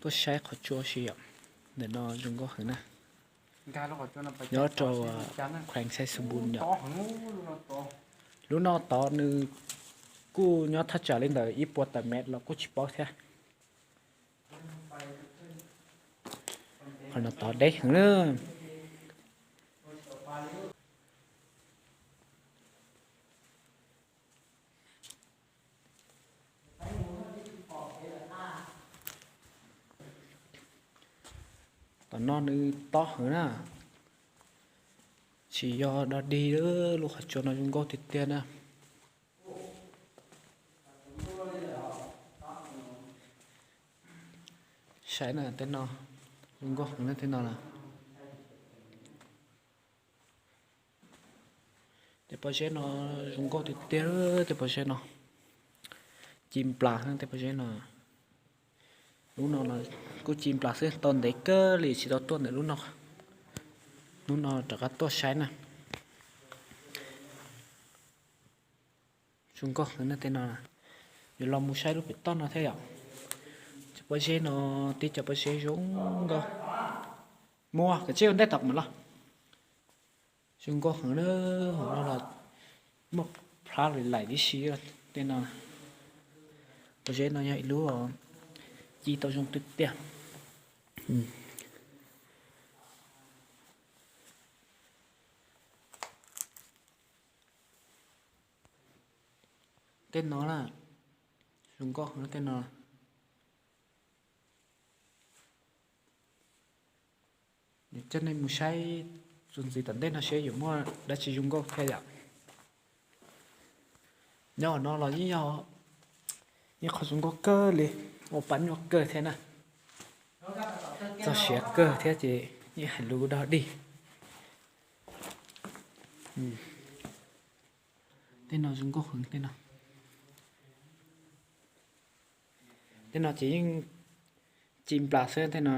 Tuaj saib qhov tsua si yom. Ntawm no zoo nkauj heev na. Nyob rau kheev Xais Xus Npus yom. Lub no tod nws kuj nyob thaj tsam li ntawm ib puas tawm mev los kuj tsis paub thiab. Qhov no tod deb heev na. Tom no nws tob heev na, tsis yog dog dig, lub qhov tsua no zoo nkauj tiag tiag na. Saib na, tej no zoo nkauj heev na, tej no na. Tej pob zeb no zoo nkauj tiag tiag, tej pob zeb no ci nplas xwb, tej pob zeb no. Lub no kuj ci nplas xwb, tau ntev kawg li tsis tau tuaj ntawm lub no. Lub no rov qab tuaj saib na. Zoo nkauj heev na tej no. Yuav los mus saib lub pem toj no thiab yom. Cov pob zeb no, tib cov pob zeb zoo nkauj. Muaj kav tsij ua ntej tom mam los. Zoo nkauj heev na, hauv no los muaj plab li laim tib si tej no. Pob zeb no yog ib lub ci tau zoo tiag tiag. Tej no na, zoo nkauj heev tej no. Coj nej mus saib txuas ntxiv tom ntej no seb yuav muaj dab tsi zoo nkauj thiab yom. Nyob hauv no los yeej yog ib qho zoo nkauj kawg li, ua pab nyuaj kawg thiab na. Txog siav kawg thiab ces yeej hais lus dog dig. Tej no zoo nkauj heev tej no. Tej no ces yeej ci nplas xwb tej no.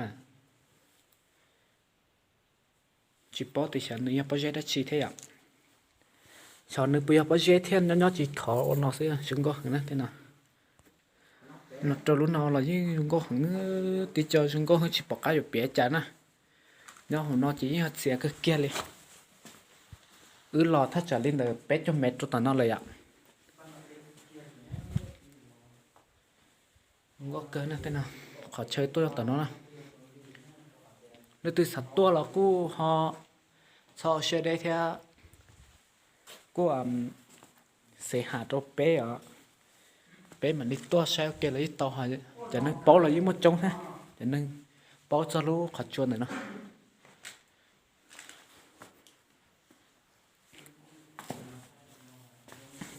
Tsis paub tias xyov nws yog pob zeb dab tsi thiab yom. Xyov nws puas yog pob zeb thiab nyob nyob tsis khov ua no xwb, zoo nkauj heev na tej no. No rau lub no los yeej zoo nkauj heev, tib co zoo nkauj heev tsis pom qab yuav piav cas na. Nyob hauv no ces yeej yog txias kawg kiag li. Wb los thaj tsam li ntawm peb caug mev rau tom no lawm yom. Zoo nkauj kawg na tej no, qhov chaw tuaj tom no na. Leej twg xav tuaj los kuj ho txhob siab deb thiab, kuj xev ham rau peb os. Peb mam li tuaj saib ua ke los yeej tau, cov neeg paub los yeej muaj coob thiab, cov neeg paub txog lub qhov tsua ntawm no.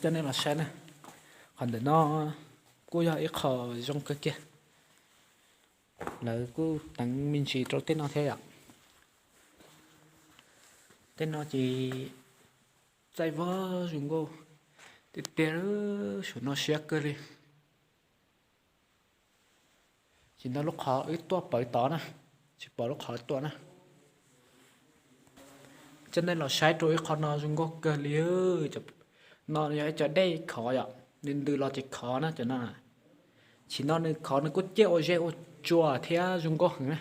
Coj nej los saib na, qhov ntawm no kuj yog ib qho zoo kawg kiag. Lawv kuj teev me ntsis rau tej no thiab yom. Tej no ces txaij vog zoo nkauj tiag tiag, saum no siab kawg li. Tsis ntau lub qhov wb tuaj pawv tod na, tsis pom lub qhov tuaj na. Coj nej los saib rau ib qho no zoo nkauj kawg li. No yog ib co dej khov yom, nws ntws los ces khov na cov no. Tsim no nws khov nws kuj ciaj ua zeb ua tsua thiab zoo nkauj heev na.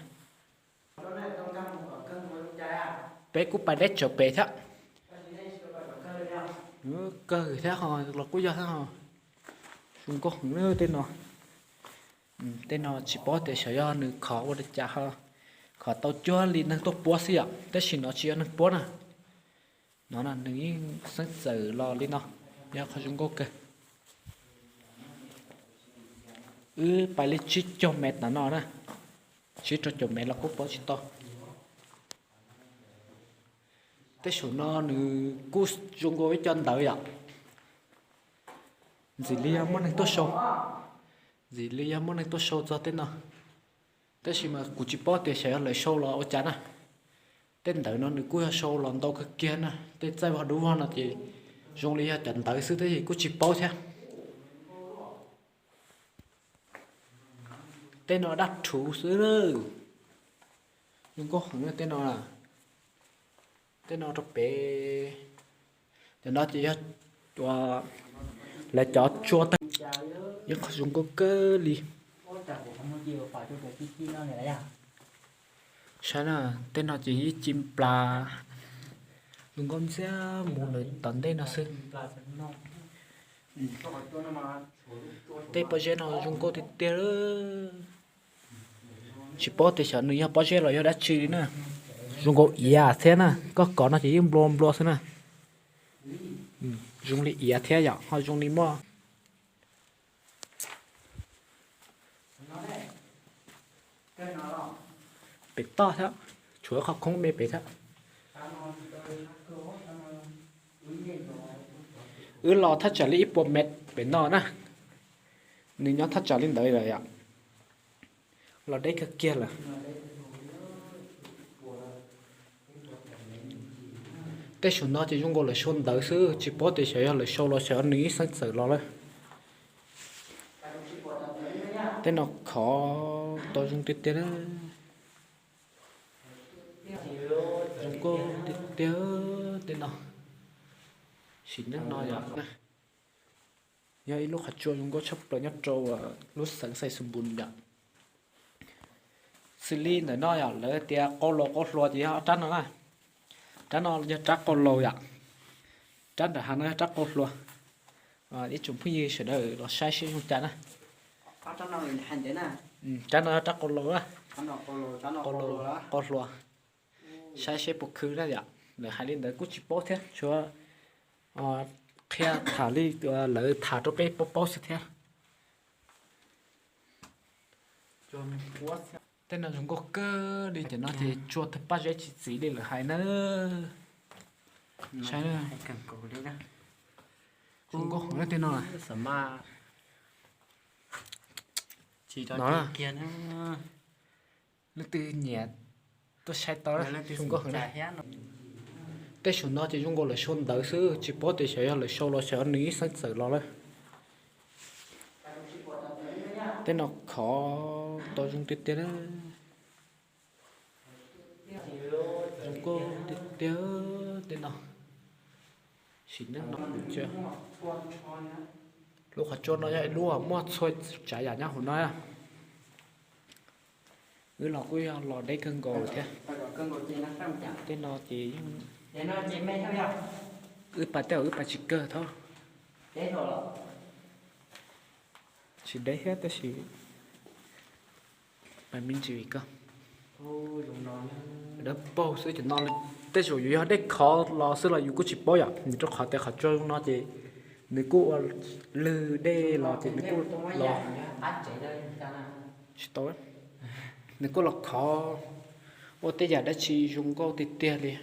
Peb kuj pais deb tsawv pem thiab. Kawg thiab ho los kuj yog thiab ho. Zoo nkauj heev tej no. Tej no tsis paub tias xyov yog nws khov ua li cas ho, khov tau cuag li neeg tuaj puab xwb yom, tab sis no tsis yog neeg puab na. No nws yeej xeeb txawm los li no, yog qhov zoo nkauj kawg. Wb pais li tsib caug mev tom no na, tsib rau caum mev los kuj paub tsis tau. Tej saum no nws kuj zoo nkauj ib co ntawd yom. Ntxim li yog muaj neeg tuaj sau, ntxim li yog muaj neeg tuaj sau txog tej no. Tab sis mas kuv tsis paub tias xyov yog lawv sau los ua cas na. Tej ntawd no nws kuj yog sau los ntau kawg kiag na, tej txaij vog dub vog no ces zoo li yog cov ntawd xwb tab sis kuj tsis paub thiab. Tej no dab rhuv xwb, zoo nkauj heev tej no. Tej no rau pem, cov no ces yog ua Lawv cov tsua tag, yeej qhov zoo nkauj kawg li. Saib na, tej no ces yeej ci nplas, zoo nkauj ntxiag mus lawm tom ntej no xwb. Tej pob zeb no zoo nkauj tiag tiag. Tsis paub tias xyov nws yog pob zeb los yog dab tsi li na. Zoo nkauj iav thiab na, koj kov no ces yeej nplua nplua xwb na. Zoo li iav thiab yom, ho zoo li muaj pem toj thiab, tshuav qhov khoob me pem thiab. Wb los thaj tsam li ib puas mev pem no na, nws nyob thaj tsam li ntawd lawm yom. Los deb kawg kiag lawm. Tej saum no ces zoo nkaus lawv sau ntawv xwb, tsis paub tias xyov yog lawv sau los xyov nws ib xeeb txawm los lawm. Tej no khov tau zoo tiag tiag. Zoo nkauj tiag tiag tej no. Sim neej no yog, yog ib lub qhov tsua zoo nkauj tshaj plaws nyob rau lub xeev Xaixumbun yom. Xws li ntawm no yom, lawv tias qau laus qau hluas ces yog ob rab no na. Rab no yog rab qau laus yom. Rab nram hav no yog rab qau hluas. Ib tsoom phooj ywg sawv daws los saib seb zoo cas na. Rab no yog rab qau laus na. Qau laus, qau hluas. Saib seb puas khwv na yom. Lawv hais li ntawd kuj tsis paub thiab, tsuas qhia tham li lawv tham rau peb paub paub xwb thiab. Tej no zoo nkauj kawg li, cov no ces tsua tawg paj zeb tsis txi li lawv hais na. Saib, zoo nkauj heev na tej no. No, leej twg nyiam tuaj saib tau, zoo nkauj heev na. Tej saum no ces zoo nkaus lawv sau ntawv xwb, tsis paub tias xyov yog lawv sau los xyov nws ib xeeb txawm los lawm. Tej no khov tau zoo tiag tiag. Zoo nkauj tiag tiag tej no. Sim neej no, lub qhov tsua no yog ib lub muaj txhua tsav yam nyob hauv no. Wb los kuj yog los deb kawg nkaus thiab. Tej no ces yeej, wb pais tej zaum wb pais tsis kawg thiab. Tsis deb thiab tab sis pais me ntsis vim koj dawb paug xwb ces no tej zaum yus yog dej khov los xwb los yus kuj tsis paub yom, nws rau qhov tias qhov tsua zoo no ces nws kuj ua lwg dej los ces nws kuj los tsis tau, nws kuj los khov ua tej yam dab tsi zoo nkauj tiag tiag li.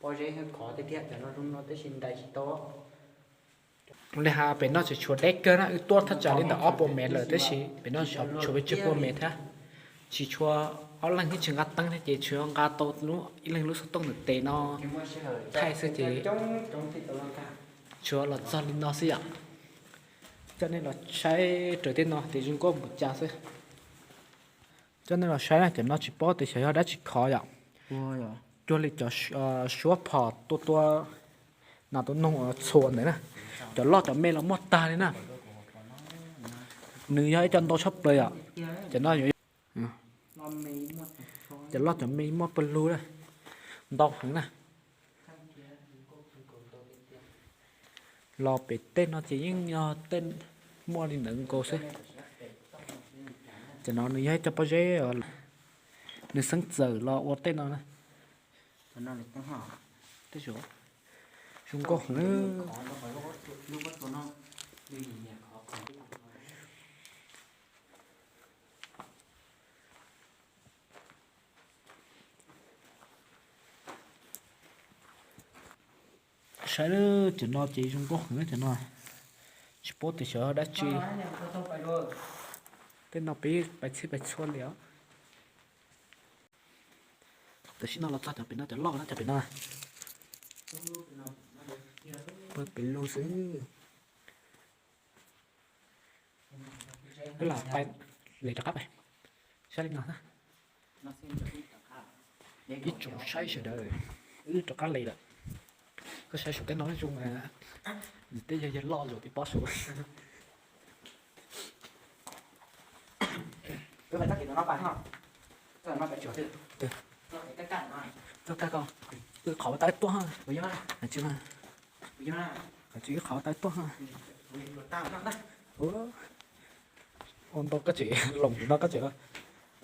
Pob zeb khov tiag tiag, cov no zoo no tab sis ntais tsis tau. Li has pem no tseem tshuav deb kawg na, wb tuaj thaj tsam li ntawm ob puas mev lawm tab sis pem no tshuav pes tsawg puas mev thiab. Tsis tshua, ob leeg thiab tsis nqa teeb thiab ces tsuas nqa tau ib leeg lub xov tooj ntawm tes no thaij xwb ces tsuav los txog li no xwb yom. Coj nej los saib raws tej no tias zoo nkauj npaum cas xwb. Coj nej los saib na, cov no tsis paub tias xyov yog dab tsi khov yom. Cuag li cov suab phom tua tua nas tua noog txhuam ntawd na. Cov loj cov me los muaj tag li na. Nws yog ib co ntau tshaj plaws yom. Cov no yuav, cov loj cov me muaj pawg lug na, ntau heev na. Los pem tej no ces yeej yog tej muaj li ntawd nkaus xwb. Cov no nws yog ib co pob zeb, nws xeeb txawm los ua tej no na. Zoo nkauj heev. Saib, cov no ces zoo nkauj heev cov no. Tsis paub tias xyov dab tsi. Tej no peb pais txhij pais txhua li os. Tam sim no los txog cov pem no, cov loj na, cov pem no. Pawg pem lug xwb. Wb lam pais, les rov qab pais saib li no na. Ib tsoom saib sawv daws, wb rov qab les lawm. Koj saib saum kab no zoo mas, nws tej yog yawg loj zaum tib pob saud. Txoj kab ko, wb qhov ua tau tuaj ha. Tsis, qhov tsis wb qhov ua tau tuaj ha. Ua ntau koj tseem loos no koj tseem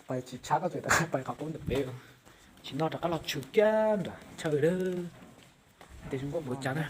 pais tsis tshab koj tseem pais qhov qub ntawm peb. Tsis no rov qab los tshwm kiag nram chaw lawm. Tej zoo nkauj npaum cas na.